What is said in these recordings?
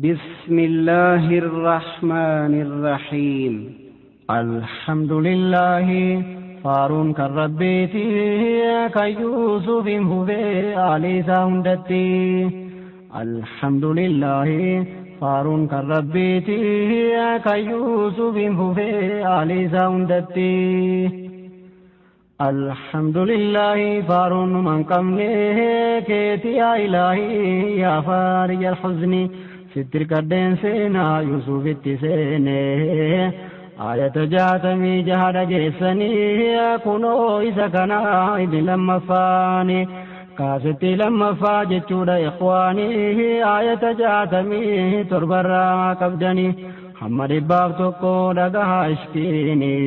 بسم الله الرحمن الرحيم. الحمد لله فارون كربيتي كيوسف هو علي ساندتي. الحمد لله فارون كربيتي كيوسف هو علي ساندتي. الحمد لله فارون من قمنه كيتي يا إلهي يا فارج الحزن ستر كدين سينا يوسف التسينه آية جاتمي جهد جيسني كنو إذا كان إذ لما فاني كاستي لما فاجتشود إخواني آية جاتمي تربرا قبدني حمد باب تقو لغا اشكيني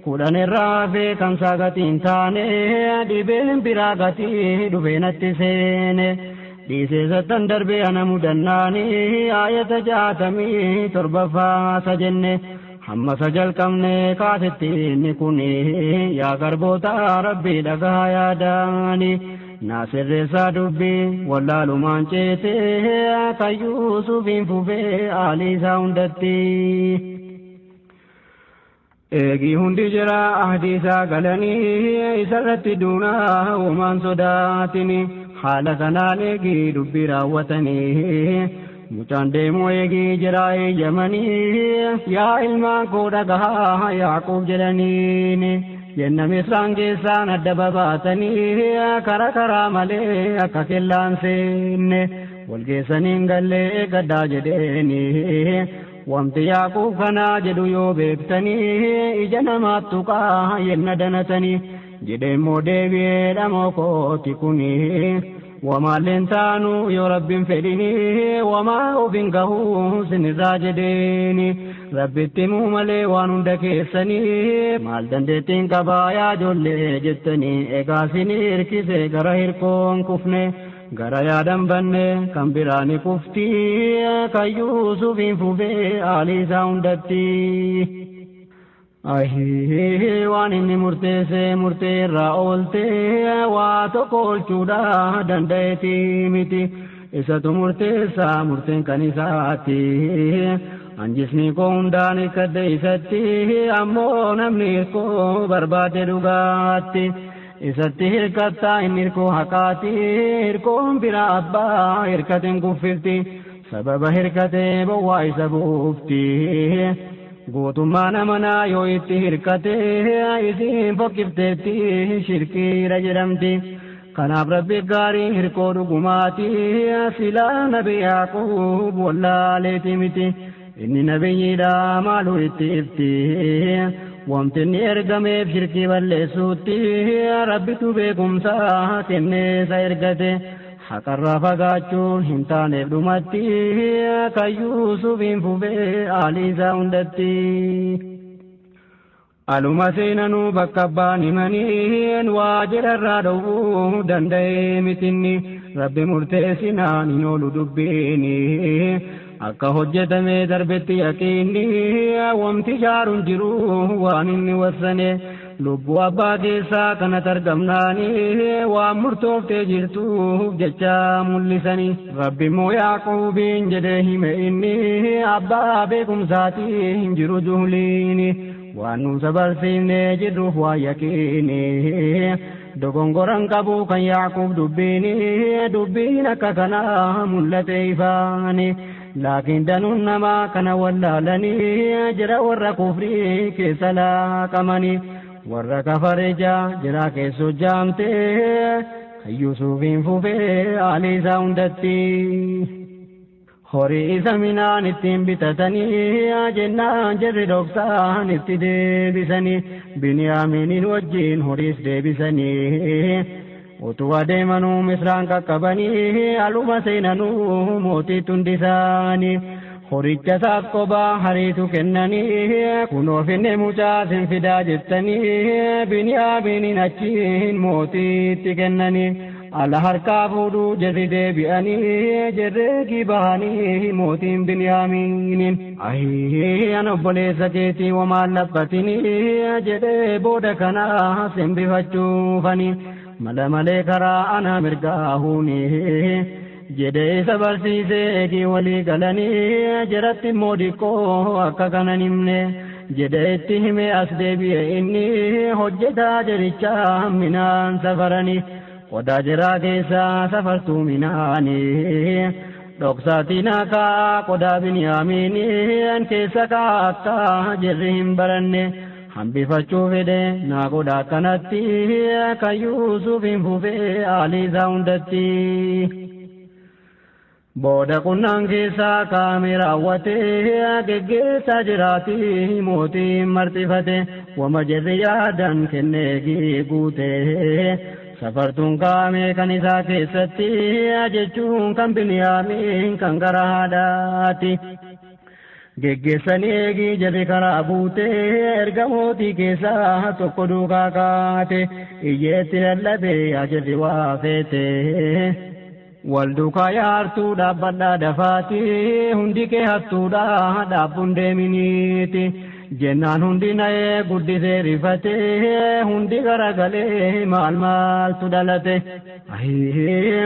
kudhan irraa fi kan saagatiin taane dhibeen biraa gatii dhufeenatti seene dhiisee sattan darbee ana mudannaani ayata 67 sa jenne hamma sa jalqabne kaasetti inni kun yaa garboota rabbii dhagaa yaadaani naasirreessaa dubbii wallaalumaan ceete kan Yuusufiin fufee aalii isaa hundatti. Eegi hundi jira ahdii isaa galanii isarratti duunaa uumaan sodaatini haala kanaan eegii dubbii raawwatanii mucaan deemuu eegii jira eeyyamanii yaa ilmaan koo dhagahaa Yaaqoob jedhaniini jenna Misraan keessaan adda babaatanii karaa karaa malee akka kellaan seenne walgeessaniin gallee gaddaa jedheeni. Wanti Yaaqoob kanaa jedhu yoo beektanii ija namaatti tuqaa yenna danatanii jedhee immoo deebi'ee dhamoo kooti kuni wamaalleen taanu yoo rabbiin fedhinii wamaa ofiin gahuu sinirraa jedheeni rabbitti himuu malee waan hunda keessanii maal dandeettiin qabaa yaa ijoollee jettanii egaa sin hirkise gara hirkoon kufne. Gara yaadan banne kan biraani kufti kan Yuusufiin fufee aalii isaa hundatti. Ahii waan inni murteesse murtee irraa oolte waa tokko oolchuudha danda'eeti miti isatu murteessa murteen kan isaati. Anjisni koo hundaan kadde isatti ammoo namni hirkoo barbaade dhugaatti. Isatti hirkattaa inni hirkoo haqaati hirkoon biraa abbaa hirkateen kuffifti sababa hirkatee bowwaa isa buufti gootummaa namanaa yoo itti hirkate isiin fokkifteetti shirkiidha jedhamti kanaaf rabbi gaarii hirkoo dhugumaati silaa nabi Yaaqoob wallaaleeti miti inni nabiyyiidha maaluu itti ifti. Wanti inni ergameef shirkii balleessuutti rabbitu beekumsa kennee isa ergate haqarraa fagaachuun hin taaneef dhumatti kan Yuusufiin fufee aalii isaa hundatti. Aluma seenanuu bakka abbaan himaniin waa jedharraa dhowwuu danda'ee mitinni rabbi murteessinaan hin oolu dubbiini. Akka hojjetamee darbetti yaqiinni wanti shaaruun jiru waan inni wassane lubbuu abbaa keessaa kanatti argamnaani waan murtooftee jirtuuf jecha mul'isani. Rabbi immoo Yaaqoobiin jedhee hime inni abbaa beekumsaatii hin jiru juhliini waan nuusa barsiifnee jirruuf waa yaqiini. Dogongoran qabu kan Yaaqoob dubbiini dubbiin akka kanaa mul'ate ifaani. Laakiin danuun namaa kana wallaalanii jira warra kufrii keessa laaqamanii warra kafareja jira keessoo jaamtee kan Yuusufiin fufee aalii isaa hundatti. Horii isa minaan ittiin bitatanii jennaan jarri dhoksaan itti deebisanii Biniyaaminiin wajjin horiis deebisanii. Utuu adeemanuu Misraan qaqqabanii aluma seenanuu mootiitti hundisaanii horicha isaaf kophaa hariitu kennanii kunoo finne mucaa sin fidaa jettanii Biniyaaminiin achiin mootiitti kennanii ala harkaa fuudhuu jarri deebi'anii jarreegii bahanii mootiin Biniyaaminiin ahii an obboleessa keetii wamaan laphatinii jedhee booda kanaa simbifachuufanii. Mala malee karaa ana mirgaahuuni Jedhee isa barsiisee eegii walii galanii jiratti immoo diqqoo akka kanan himne jedhee itti hime as deebi'e inni hojjetaa jerichaa minaan safaranii qodaa jiraa keessaa safartuu minaanii dhoksaatiin akka qodaa Biniyaamiin keessa akka jirri hin baranne hambifachuu fedhe naa godha akkanatti kan Yuusuf hin fufee haalli isaa hundatti. Booda qunnaan keessaa kaame raawwatee geggeessaa jiraati mootiin marxifate wama jirri yaadan kennee guutee safartuun kaame kan isaa keessatti jechuun kan Biniyaamiin kan gara haadhaati. Geggeessanii eegii jarri karaa buutee erga mootii keessaa tokko duukaa kaate iyyeetti lallabee yaa jarri waa feete. Wal duukaa yaartuu dhaabbadhaa dafaati hundi kee hattuudha dhaabbuun deeminiiti. Jennaan hundi na'ee guddisee rifatee hundi garagalee maal maaltu dhalate.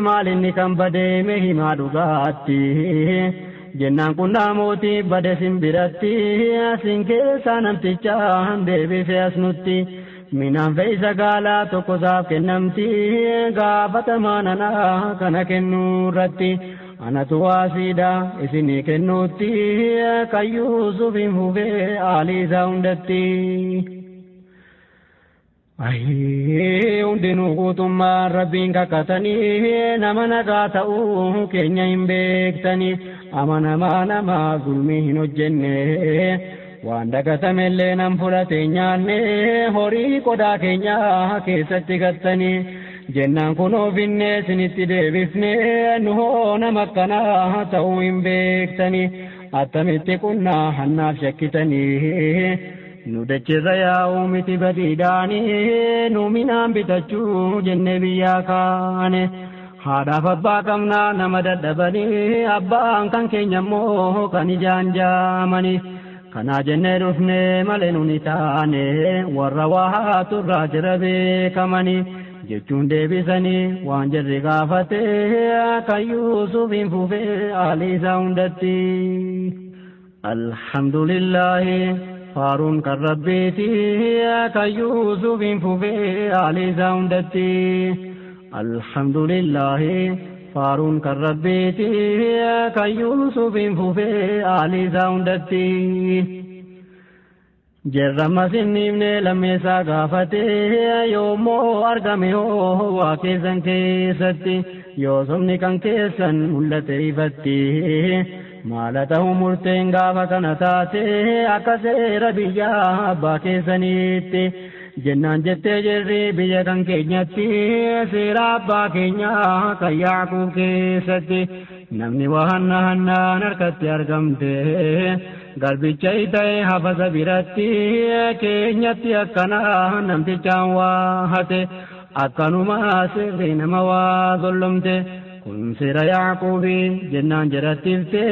Maal inni kan badeeme himaa dhugaatti. Jennaan qunnaa mootii bade simbiratti asin keessaa namticha deebisee as nutti. Minaan fe'isa gaalaa tokko isaaf kennamti gaafatamaa nanaa kana kennuu irratti anatu waasiidha isinii kennuutti kan Yuusuf hin fufee haalli isaa hundatti. Hundinuu guutummaan rabbiin kakatanii nama nagaa ta'uu keenya hin beektanii amanamaa namaa zulmii hin hojjenne. Waan dagatamellee nan fudhate nyaanne horii qodaa keenyaa keessatti gattanii jennaan kunoo finne isinitti deebifne nu hoo nama akkanaa ta'uu hin beektanii attamitti qunnaa hannaaf shakkitanii nu dachirra yaa'uu miti badiidhaanii nu minaan bitachuu jenne biyyaa kaane. Haadhaaf abbaa qabnaa nama dadhabanii abbaan kan keenya immoo kan ijaan jaamanii. Kanaa jennee dhufne malee nuni taane warra waa haaturraa jira beekamanii jechuun deebisanii waan jirri gaafate kan Yuusuf hin fufee haalli isaa hundatti. Alhamdulillahi faaruun kan rabbiiti kan Yuusuf hin fufee haalli isaa hundatti. Alhamdulillahi faaruun kan rabbiiti kan Yuusuf hin fufee haalli isaa hundatti. Jarra sinniifne lammeessaa gaafate yoommoo argame hoo waa keessan keessatti yoo sobni kan keessan mul'ate ifatti. Maala ta'uu murteen gaafa kana taate akka seera biyyaa abbaa keessaniitti. Jennaan jettee jirri biyya kan keenyatti seera abbaa keenyaa kan Yaaqub keessatti namni waa hanna hannaan harkatti argamte garbicha ta'e hafasa biratti keenyatti akkana namtichaan waa hate akkanuma seerri nama waa zollomte kun seera Yaaquubi jennaan jarattifte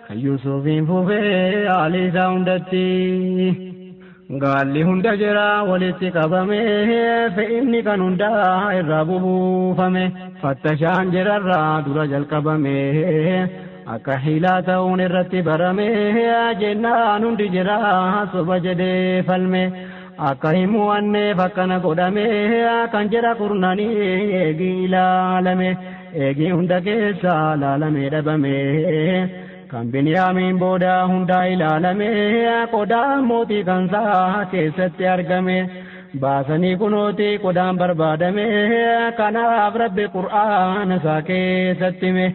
kan Yuusufiin fufee haalli isaa hundatti. Gaalli hunda jira walitti qabame fe'imni kan hundaa irraa bubuufame fattashaan jirarraa dura jalqabame akka hiilaa ta'uun irratti barame jennaan hundi jira soba jedhee falme akka hin mo'anneef akkana godhame kan jira kurnanii eegii ilaalame eegii hunda keessaa laalame dhabame. Kan Biniyaamiin booda hundaa ilaalame qodaan mootii kansaa keessatti argame baasanii kunooti qodaan barbaadame kanaaf rabbi qur'aana isaa keessatti hime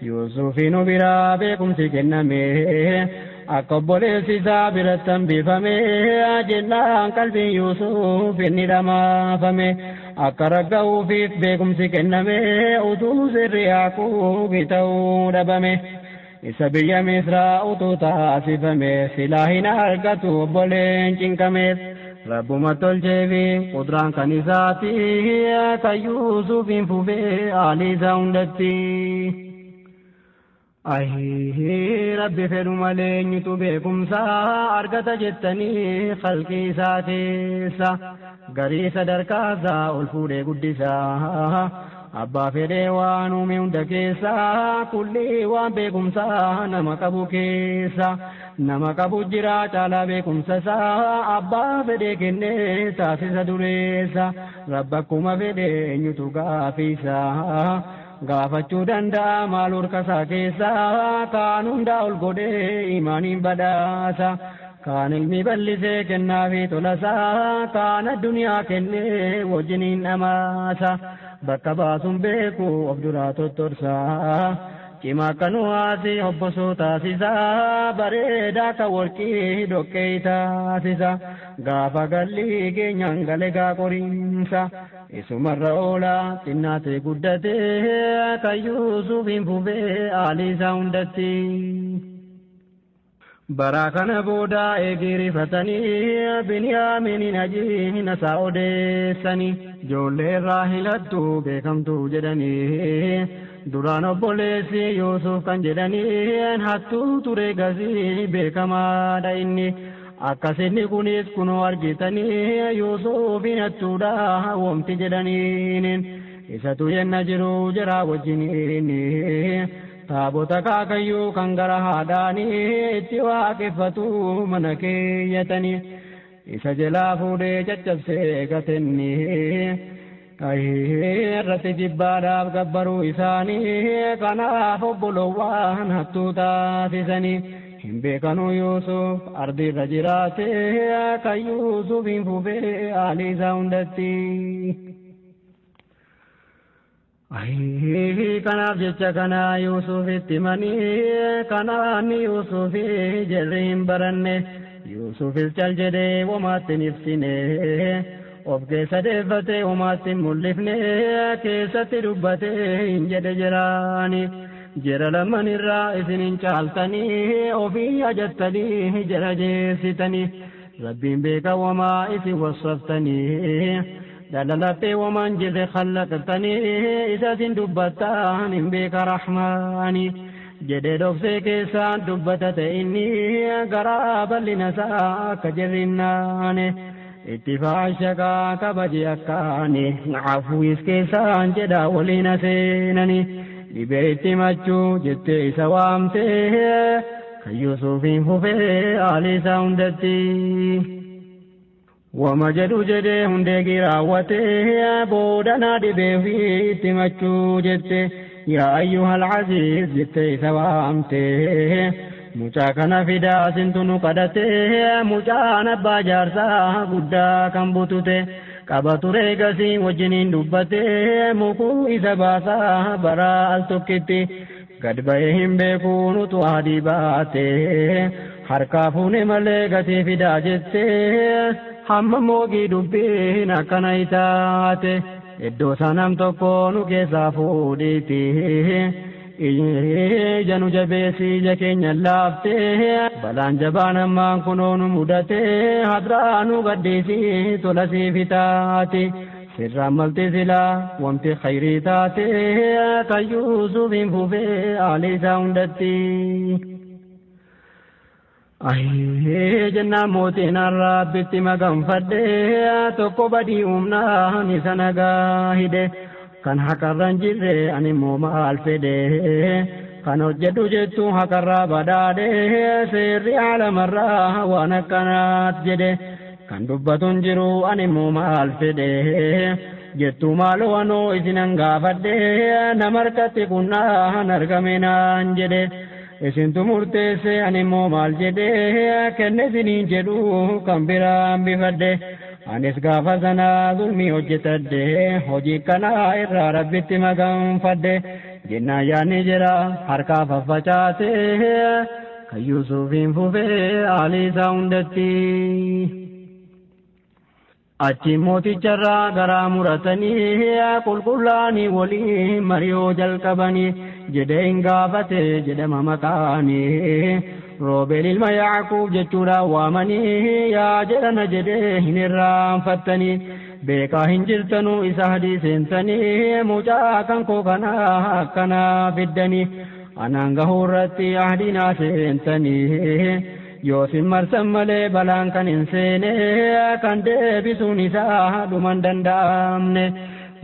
Yuusufiin biraa beekumsi kenname akka obboleessi isaa biratti hambifame jennaan qalbiin Yuusuf inni dhamaafame akka ragga'uufiif beekumsi kenname utuu sirri Yaaquubi ta'uu dhabame. Isa biyya Misraa utuu taasifame silaa hin argatu obboleen cinqameef rabbuma tolcheefi qudraan kan isaati kan Yuusuf hin fufee haalli isaa hundatti. Rabbi fedhu malee eenyutu beekumsa argata jettanii khalqii isaa keessa garii sadarkaasaa ol fuudhee guddisaa. Abbaa fedhee waan uume hunda keessa kulli waan beekumsaa nama qabu keessa nama qabu jira caalaa beekumsa isaa abbaa fedhee kennee taasisa dureessa rabba akkuma fedhee eenyutu gaafiisa gaafachuu danda'a maal harkasaa keessa kaan hundaa ol godhee imaaniin badhaasa. Kaan ilmi bal'isee kennaa fi tolasaa kaan addunyaa kennee wajjiniin dhamaasa bakka baasuun beeku of duraa tottorsaa cimaa akka nuwaasi hobbosoo taasisaa bareedaa akka warqii dhoqqee taasisa gaafa galli keenyaan gale gaa qoriinsa isumarra oolaa xinnaatee guddatee kan Yuusufiin fufee haalli isaa hundatti. Bara kana booda eegirifatanii Biniyaaminin ajiina isaa odeessanii ijoollee irraa hilattu beekamtuu jedhanii duraan obboleessi Yuusuf kan jedhanii hattuu ture gasii beekamaadha inni akkasinni kunis kunoo argitanii Yuusufin hattuudha womti jedhaniin isatu yenna jiru jira wajjiniin. Taabota kaakayyuu kan gara haadhaanii itti waaqeffatu mana keeyyatanii isa jalaa fuudhee caccabsee gatenni irratti jibbaadhaaf gabbaruu isaanii kanaaf obbolowwan hattuu taasisanii hin beekanuu Yuusuf ardiirra jiraate kan Yuusufiin fufee haalli isaa hundatti. Kanaaf jecha kana Yuusufitti himanii kanaan Yuusufi jarri hin baranne Yuusufis cal jedhee homaatti hin ibsine of keessa deeffatee homaatti hin mul'ifne keessatti dubbatee hin jedhe jiraani jera laman irraa isin hin caaltanii ofii ajattanii jara jeessitanii rabbiin beeka homaa isin wassaftanii. Dhala waman jirre khallaqtanii isa isin dubbattan hin beeka rahmaani jedhee dhoksee keessaan dubbata ta'e inni garaa bal'ina isaa akka jirrinnaane itti faashaqaa kabaje akkaani afuwis keessaan jedha waliin seenani dhibee itti machuu jettee isa waamtee kan Yuusufiin fufee haalli isaa hundatti. Wama jedhu jedhee hundee raawwatee booda naa dhibee fi itti machuu jette yaa ayyuhal aziz jettee isa waamtee mucaa kana fidaa sintu nu kadhatee mucaan abbaa jaarsaa guddaa kan butute qaba ture gasii wajjiniin dubbatee mukuu isa baasaa bara al tokkitti gad ba'ee hin beekuu nutu adii baatee harkaa fuune malee gatii fidaa jettee. Hamma moogii dubbiin akkana itaate iddoo sanam tokko nu keessaa fuudhiiti ija nu jabeessi ija keenya laaftee balaan jabaan ammaan kunoo nu mudate hadraa nu gaddiisi tola siif itaate sirraan malti silaa wanti khayrii taate kan Yuusufiin fufee haalli isaa hundatti. Jennaan mootiin Rabbitti maganfadhee tokko badii humnaan isa nagaa hidhe kan haqarra hin jirre ani immoo maal fedhe kan hojjedhu jettu haqarraa badhaadhe seerri aalamarraa waan akkanaat jedhe kan dubbatu hin jiru ani immoo maal fedhe jettu maaloo anoo isinan gaafadhe nama harkatti kunnaan argame naan jedhe. Isintu murteesse ani immoo maal jedhee kenne isiniin jedhu kan biraan bifadhe anis gaafa sana zulmii hojjetadhe hojii kanaa irraa rabbitti maganfadhe jennaan yaadni jira harkaa faffacaate kan Yuusufiin fufee haalli isaa hundatti. Achi mooticharraa garaa muratanii qulqullaanii waliin mari'oo jalqabanii jedhee hin gaafate jedhama maqaanii Roobeel ilma Yaaquub jechuudhaan waamanii yaa jedhana jedhee hin irraanfattanii beekaa hin jirtanuu isa hadii seentanii mucaa kan koo kanaa akkanaa fiddanii anaan gahuu irratti ahdii naa seentanii Yoosin marsan malee balaan kan hin seene kan deebisuun isaa dhuman danda'amne.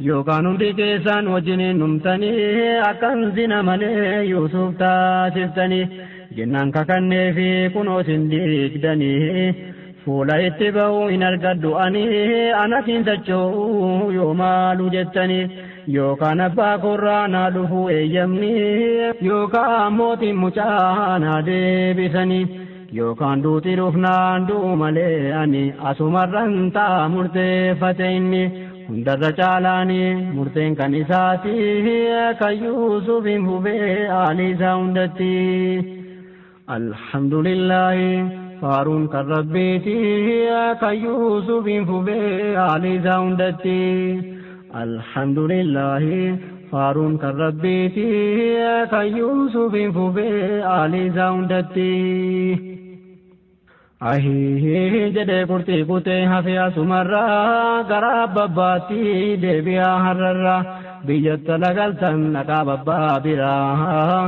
Yookaan hundi keessaan wajjiniin dhumtanii akkan zina malee Yuusuf taasiftanii jennaan kakannee fi kunoo isin diigdanii fuula itti ba'uu hin argadhu ani anatiin socho'uu yoo maalu jettanii yookaan abbaa korraa naa dhufuu eeyyamni yookaan mootiin mucaa naa deebisanii yookaan duuti dhufnaan du'u malee ani asumarran ta'a murteeffate inni hundarra caalaanii murteen kan isaati kan Yuusufiin fufee haalli isaa hundatti. Alhamdulillaahi faaruun kan rabbiiti kan Yuusufiin fufee haalli isaa hundatti. Alhamdulillaahi faaruun kan rabbiiti kan Yuusufiin fufee haalli isaa hundatti. Ahii jedhee qurxii kutee hafe asumarraa gara babbaatti deebi'aa har'arraa biyyatti lagaltan dhaqaa babbaa biraa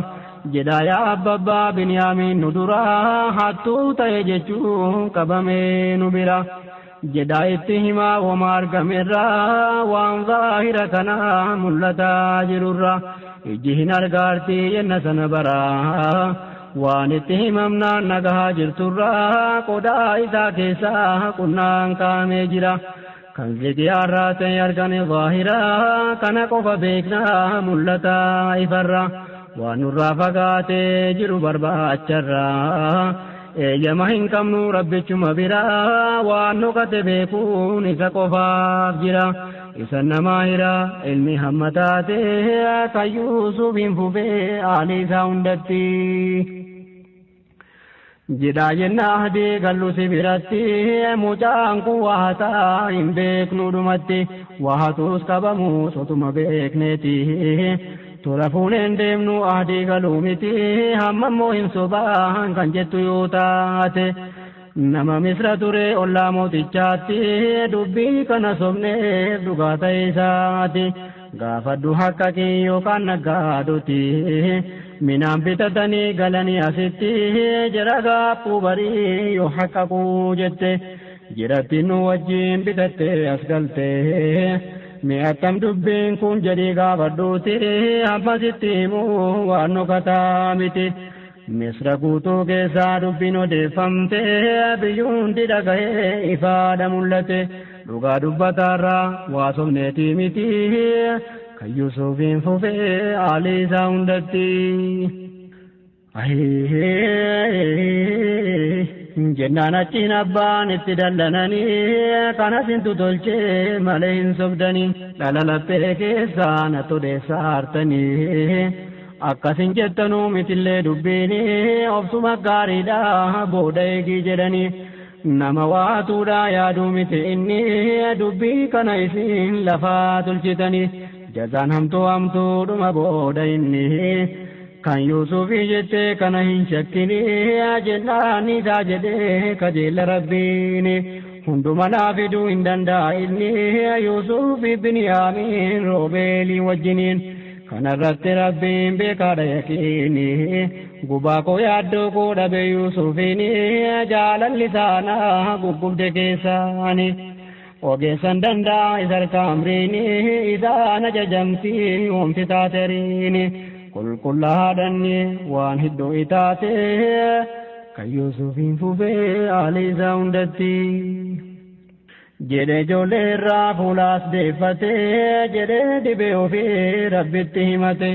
jedhaa yaa babbaa Biniyaamiin nu duraa hattuu ta'e jechuun qabamee nu bira jedhaa itti himaa wama argamerraa waan zaahira kanaa mul'ataa jirurraa ijji hin argaartii yenna sana baraa. Waan itti himamnaan nagahaa jirturraa qodaa isaa keessaa qunnaan kaa'amee jira. Kan ziqiyaarraa ta'e argame zaahiraa kana qofa beeknaa mul'ataa ifarra. Waan nurraa fagaatee jiru barbaacharraa eeyyama hin qabnu rabbichuma biraa waan dhokate beekuun isa qofaaf jira. Isa namaa hira ilmi hamma taate kan Yuusufiin fufee haalli isaa hundatti. Jedhaa jennaa ahdii gallu si biratti mucaan kun waa hataa hin beeknu dhumatti waa hatuus qabamus otuma beekneeti. Tola fuuneen deemnu ahdii galuu miti hamma immoo hin sobaan kan jettu yoo taate. Nama Misra ture ollaa mootichaatti dubbii kana sobneef dhugaa ta'e isaati. Gaafadhu hakka kee yookaan nagaaduti minaan bitatanii galanii asitti jara gaaffuu barii yoo hakka kuu jette jiratti nu wajjin bitatte as galte. Mi'attam dubbiin kun jedhii gaafadhuuti ammasitti himuu waan dhokataa miti. Misra guutuu keessaa dubbiin odeeffamte biyyuun hundi dhaga'ee ifaadha mul'ate. Dhugaa dubbataarraa waa sobneetii miti kan Yuusufiin fufee haalli isaa hundatti. Jennaan achiin abbaan itti dallananii kanas hintu tolchee malee hin sobdanii dhala laphee keessaa na todeessaa hartanii. Akkasin jettanuu mitillee dubbiini obsuma gaariidha booda eegii jedhanii nama waatuudha yaaduu miti inni dubbii kana isin lafaa tolchitanii jazaan hamtuu hamtuudhuma booda inni kan Yuusufii jettee kana hin shakkini jennaan isaa jedhee kajeella rabbiini hunduma naa fiduu hin danda'a inni Yuusufii Biniyaamiin Roobeelii wajjiniin. Kanarratti rabbiin beekaadha yaqiini gubaa koo yaaddoo koo dhabe Yuusufiini jaalalli isaanaa guggubde keessaani ogeessan danda'a isa harka amriini isaan ajajamti homti taateriini qulqullaadhanni waan hedduu itaate kan Yuusufiin fufee haalli isaa hundatti. Jedhee ijoollee irraa fuulaas deeffatee jedhee dhibee ofii rabbitti himate.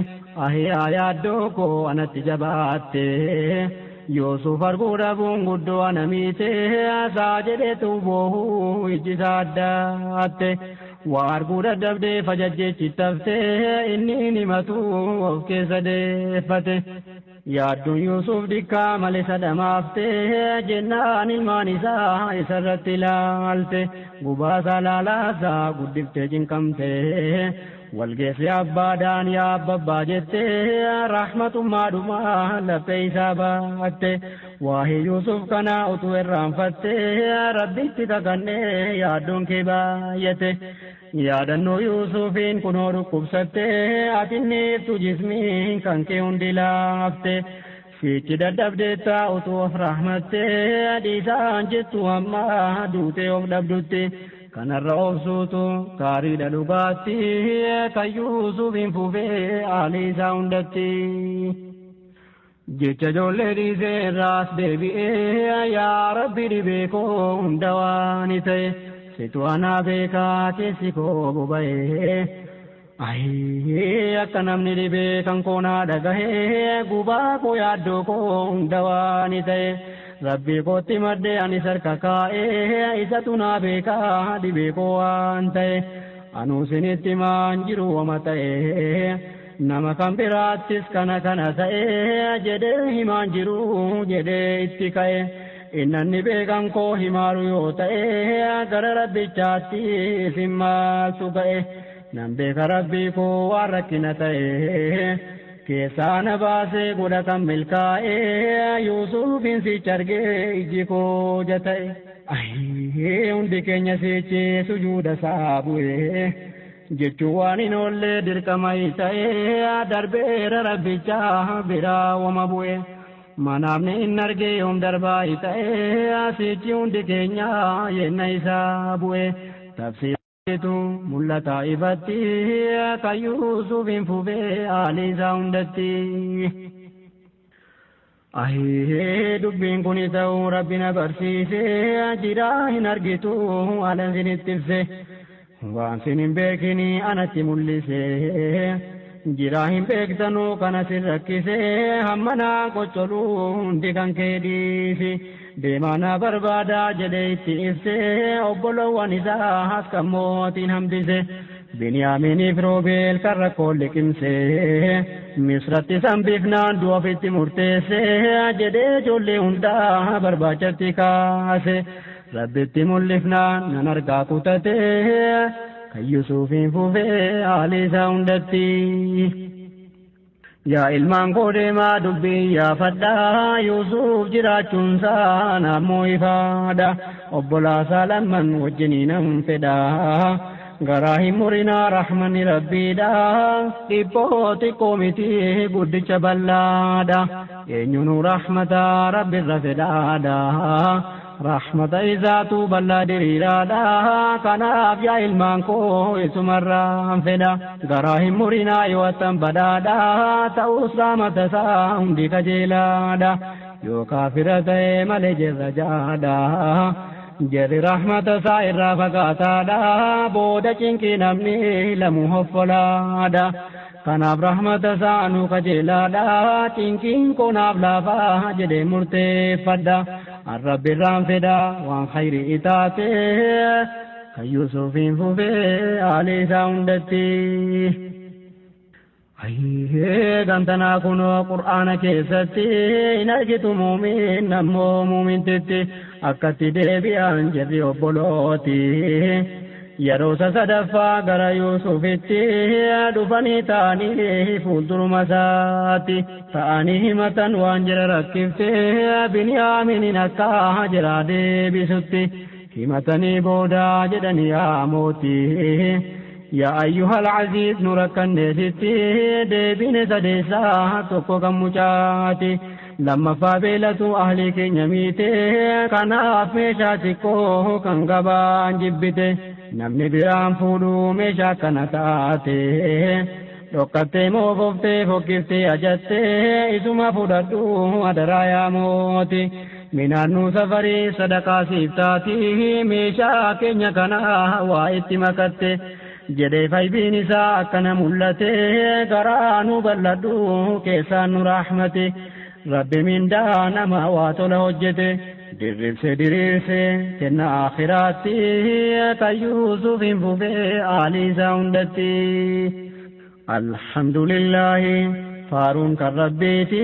Ahiyaa yaaddoo koo anatti jabaatte Yuusuf arguu dhabuun guddoo ana miite asaa jedheetu boohuu ijji isaa addaatte. Waa arguu dadhabdee fajajjeechi taftee inni hin himatu of keessa deeffate. Yaadduun Yuusuf dikkaa malee sadhamaaftee jennaan ilmaan isaa isarratti ilaalte gubaasaa laalaasaa guddiftee cinqamte walgeessi abbaadhaan yaa abbabbaa jettee rahmatummaadhumaa laphee isaa baatte waa'ee Yuusuf kana utuu irraanfattee rabbitti kakannee yaaddoon kee baay'ate. Yaadannoo Yuusufiin kunoo dhukkubsattee atinniiftu jismiin kan kee hundi laafte Fiichi dadhabdeetta utuu of rahmattee dhiisaan jettu amma duutee of dhabdutti. Kanarra obsuutu gaariidha dhugaatti kan Yuusufiin fufee haalli isaa hundatti. Jecha ijoollee dhiisee irraas deebi'ee yaa Rabbi dhibee koo hunda waan ta'e situ anaa beekaa keessi koo boba'ee. Ayii akka namni dhibee kan koonaa dhagahee gubaa koo yaaddoo koo hunda waan ta'e. Rabbi kootti maddee ani sarka kaa'ee isatu naa beekaa dhibee koo waan ta'e. Anuu sinitti maan jiru wama ta'e nama kan biraattis kana kana ta'e jedhee himaan jiru jedhee itti ka'e. Innanni beekan koo himaaru yoo ta'e gara rabbichaatti isin maaltu ga'e. Nan beeka rabbii koo waan rakkina ta'e. Keessaa na baasee godha kan milkaa'ee Yuusufiin sichi argee iji koo jata'e. Ayyee hundi keenya sichi sujuuda isaa bu'ee jechuun waan hin oollee dirqama ta'ee darbeera rabbichaa biraa wama bu'e. Manaafni hin argee yoom darbaa ta'ee sichi hundi keenya yenna isaa bu'e. Tafsiirtu mul'ata ifatti kan Yuusufiin fufee haalli isaa hundatti. Ahee dubbiin kun ta'uu rabbi na barsiisee jiraa hin argitu haala sinitti ibse waan sin hin beekini anatti mul'ise jiraa hin beektanuu kana sin rakkise hamma naa qoccoluu hundi kan kee dhiisi deemaa na barbaadaa jedhee itti ibse obbolowwan isaa as kan mootiin hambise. Biniyaaminiif Roobeel kan rakkoo liqimse Misratti sanbifnaan du'a ofitti murteesse jedhee ijoollee hundaa barbaachatti kaase Rabbitti mul'ifnaan nan argaa kutate kan Yuusufiin fufee haalli isaa hundatti. Yaa ilmaan koo deemaa dubbii yaafadhaa Yuusuf jiraachuunsaa naammoo ifaadha obbolaasaa lamman wajjinii nan fedhaa. Garaa hin murinaa rahmanni rabbiidha dhiphoo xiqqoo miti guddicha bal'aadha eenyunuu rahmata rabbirra fedhaadha rahmata isaatu bal'aa diriiraadha kanaaf yaa ilmaan koo isumarraan fedha garaa hin murinaa yoo attan badhaadha ta'us rahmata isaa hundi kajeelaadha yoo kaafira ta'e malee jirra jaadha. Jarri rahmata isaa irraa fagaataadha booda cinqii namni lamu hoffolaadha kanaaf rahmata isaa nu kajeelaadha cinqiin koonaaf laafaa jedhee murteeffadha arrabbirraan fedha waan khayrii itaate kan Yuusufiin fufee haalli isaa hundatti. Ayyee gantanaa kunoo qur'aana keessatti hin argitu muumin ammoo muumintitti akkatti deebi'an jirri obbolooti. Yeroo sadaffaa gara Yuusufitti dhufanii ta'anii fuulduruma isaatti ta'anii himatan waan jira rakkifte Biniyaaminiin akka jira deebisutti himatanii booda jedhanii yaa mootii. Yaa ayyuhal aziiz nu rakkanneesitti deebine sadeessaa tokko kan mucaati lammaffaa beelatu ahlii keenya miite kanaaf meeshaa xiqqoo kan gabaan jibbite namni biraan fuudhuu meeshaa kana taate dhokkattee moofoftee fokkiftee ajattee isuma fudhadhu adaraa yaa mooti. Minaannuu safarii sadaqaa siif taati meeshaa keenya kana waa itti makatte. Jedhee faybiin isaa akkana mul'ate garaa nu bal'adhu keessaan nu rahmate Rabbi mindaa nama waa tola hojjete dirribse diriirse kenna akhiraatti kan Yuusufiin fufee haalli isaa hundatti. Alhamdulillahi faaruun kan Rabbiiti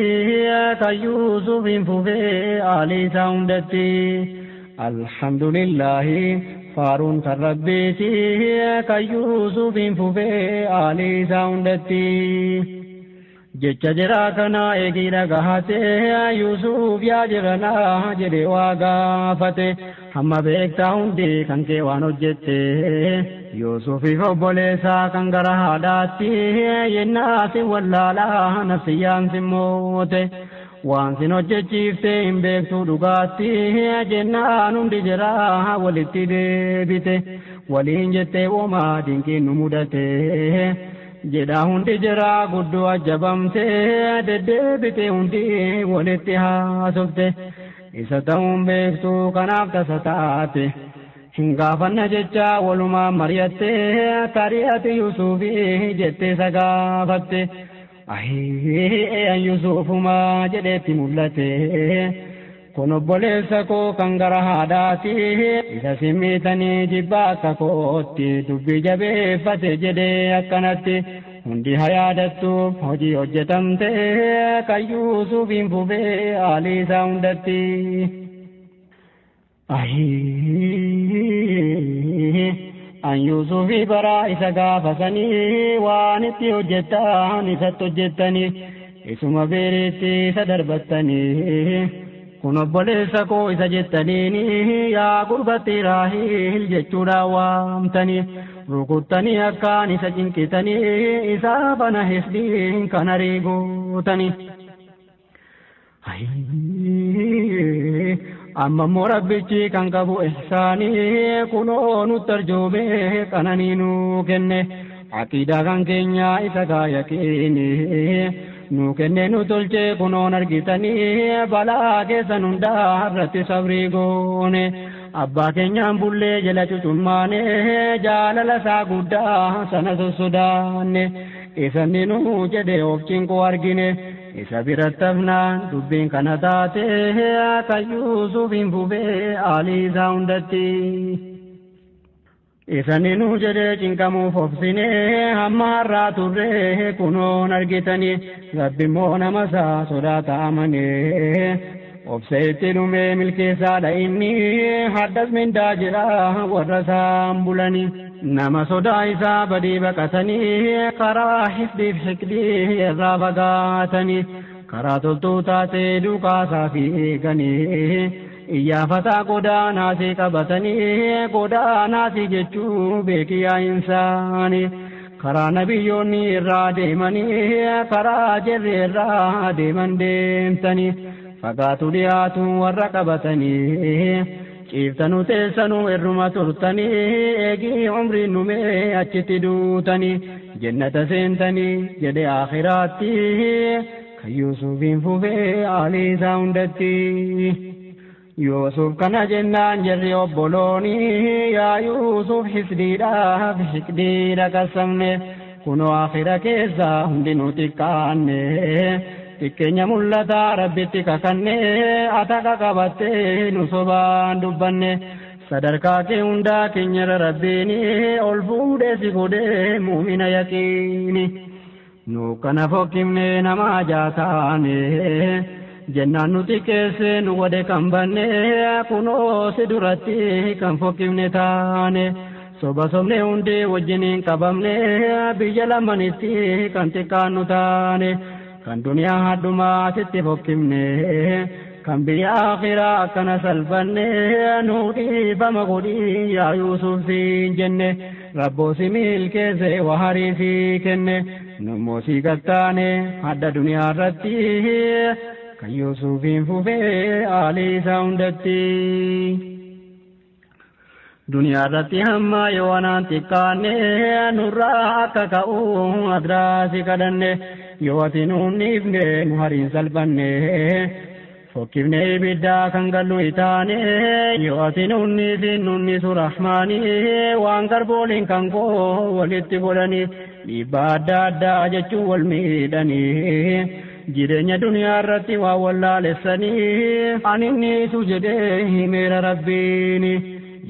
kan Yuusufiin fufee haalli isaa hundatti. Alhamdulillahi faaruun kan Rabbiiti kan Yuusufiin fufee haalli isaa hundatti. Jecha jiraa kana eegii dhagahate Yuusuf yaa jiranaa jedhee waa gaafate hamma beektaa hundi kan kee waan hojjette Yuusufiif obboleessaa kan gara haadhaatti yennaa sin wallaalaa nafsiyyaan sin moote waan sin hojjechiifte hin beektu dhugaatti jennaan hundi jiraa walitti deebite. Waliin jettee womaa dinqiin nu mudate jedha hundi jira guddoo ajjabamte deddeebite hundi walitti haasofte isa ta'uun beektu kanaaf tasa taate hin gaafanna jecha walumaa mari'atte tari'ati Yusuufii jettee isa gaafatte ahii Yusuufumaa jedheetti mul'ate. Kun obboleessa koo kan gara haadhaati isa simmiitanii jibbaa akka kootti dubbii jabeeffate jedhee akkanatti hundi hayaadattuuf hojii hojjetamte kan Yuusufiin fufee haalli isaa hundatti. An Yuusufii bara isa gaafasanii waan itti hojjettan isatti hojjettanii isuma beeriitti isa darbattanii. Kun obboleessa koo isa jettaniini yaa gurbatti Raahil jechuudhaan waamtanii rukuttanii akkaan isa cinqitanii isaa bana hisdiin kan ariigootanii. Amma immoo rabbichi kan qabu ihsaanii kunoo nutti arjoomee qananii nuu kenne aqiidaa kan keenya isa gaayaqiini. Nu kenne nu tolchee kunoon argitanii balaa keessan hundaa irratti sabrii goone abbaa keenyaan bullee jala cucummaane jaalala isaa guddaa sana sossodaanne isanni nu jedhe of cinquu argine isa biratti hafnaan dubbiin kana taate kan Yuusufiin fufee haalli isaa hundatti. Isani nu jedhee cinqamuuf obsine hamma har'aa turre kunoon argitanii rabbi immoo nama isaa sodaata amanee obsa itti dhumee milkeessaadha inni haddas mindaa jira warra isaan bulanii nama sodaa isaa badii baqatanii karaa hifdiif hiqdii irraa fagaatanii karaa toltuu taatee duukaasaa fiiganii. Iyyaafataa godaanaasii qabatanii godaanaasii jechuu beekiyaa insaanii karaa nabiyyoonni irraa deemanii karaa jarri irraa deeman deemtanii fagaatu dhiyaatu warra qabatanii ciiftanuu teessanuu irruma turtanii eegii umriin dhumee achitti duutanii jannata seentanii jedhe akhiraatti kan Yuusufiin fufee haalli isaa hundatti. Yuusuf kana jennaan jarri obbolooni yaa Yuusuf hisdiidhaaf hiqdiidha qasamne kunoo akhira keessa hundinuu xiqqaanne xiqqeenya mul'ataa rabbitti kakanne ataka qabattee nu sobaan dubbanne sadarkaa kee hundaa keenyarra rabbiini ol fuudhee si godhee muumina yaqiini nu kana fokkifne nama jaataane. Jennaan nuti keesse nu godhe kan banne kunoo si duratti kan fokkifne taane soba sobne hundi wajjiniin qabamne biyya lamanitti kan xiqqaannu taane kan duniyaa hadhumaa sitti fokkifne kan biyya akhiraa akkana salphanne nu dhiifama godhii yaa Yuusuf siin jenne rabboo si milkeesse waharii sii kenne nummoo si gattaane hadda duniyaa irratti. Kan Yuusufiin fufee haalli isaa hundatti. Duniyaa irratti hamma yoo anaan xiqqaanne nurraa akka ka'u adiraasi kadhanne yoo ati nuun dhiifne nu hariin salphanne fokkifne ibiddaa kan gallu itaane yoo ati nuun dhiifin nuun dhiisu rahmaani waan garbooliin kan koo walitti godhani dhiibbaa adda addaa jechuun wal miidhanii. Jireenya duniyaa irratti waa wallaalessanii ani niisu jedhee himeera rabbiini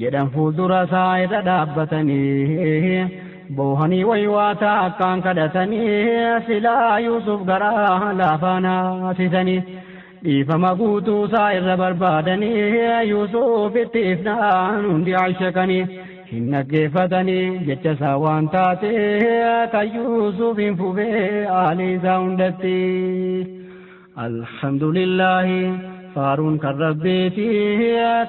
jedhan fuuldura isaa irra dhaabbatanii boohanii waywaataa akkaan kadhatanii silaa Yuusuf garaa laafaa naasisanii dhiifama guutuu isaa irra barbaadanii Yuusufitti ifnaan hundi ashakanii hin dhaggeeffatanii jecha isaa waan taate kan Yuusufiin fufee haalli isaa hundatti. Alhamdulillahi faaruun kan rabbiiti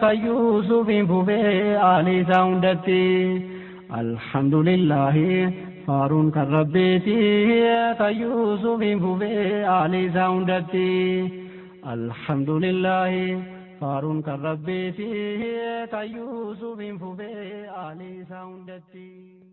kan Yuusufiin fufee haalli isaa hundatti. Alhamdulillahi faaruun kan rabbiiti kan Yuusufiin fufee haalli isaa hundatti. Alhamdulillahi. Faaruun kan rabbiiti kan Yuusufiin fufee aalii isaa hundatti.